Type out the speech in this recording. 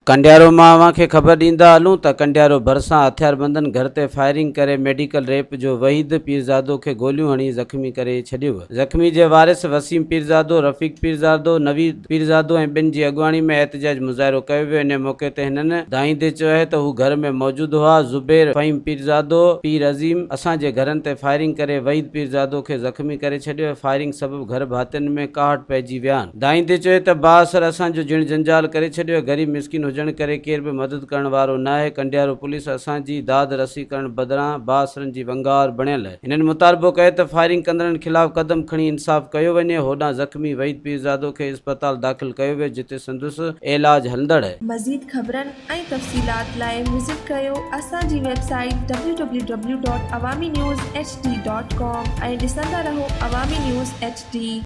ڪنڊيارو مان اوهان کي خبر ڏيندا هلون ته ڪنڊيارو ڀرسان هٿياربندن گهر تي فائرنگ ڪري ميڊيڪل ريپ جو وحيد پيرزادو کي گوليون هڻي زخمي ڪري ڇڏيو. زخمي جي وارث وسيم پيرزادو، رفيق پيرزادو، نويد پيرزادو ۽ ٻين جي اڳواڻي ۾ احتجاج مظاهرو ڪيو ويو انهي موقعي تي هنن دانهيندي چيو آهي ته هو گهر ۾ موجود هئا زبير فهيم پيرزادو، پير عظيم اسان جي گهرن تي فائرنگ ڪري وحيد پيرزادو کي زخمي ڪري ڇڏيو ۽ فائرنگ سبب گهر ڀاتين ۾ ڪاهٽ پئجي ويا آهن. دانهيندي چيو ته بااثر اسان جو جهيڻ جنجال ڪري ڇڏيو آهي، غريب مسڪين هجڻ ڪري ڪير به مدد ڪرڻ وارو ناهي، ڪنڊيارو پوليس اسان جي داد رسي ڪرڻ بدران بااثرن جي ونگار بڻيل آهي. هنن مطالبو ڪيو ته فائرنگ ڪندڙن خلاف قدم کڻي انصاف ڪيو وڃي، هوڏانهن زخمي وحيد پيرزادو کي اسپتال داخل ڪيو ويو جتي سندس علاج هلندڙ آهي. مزيد خبرن ۽ تفصيلات لاء وزٽ ڪريو اسان جي website W W W dot Awami news H D dot com ۽ ڏسندا رهو عوامي نيوز ايڇ ڊي.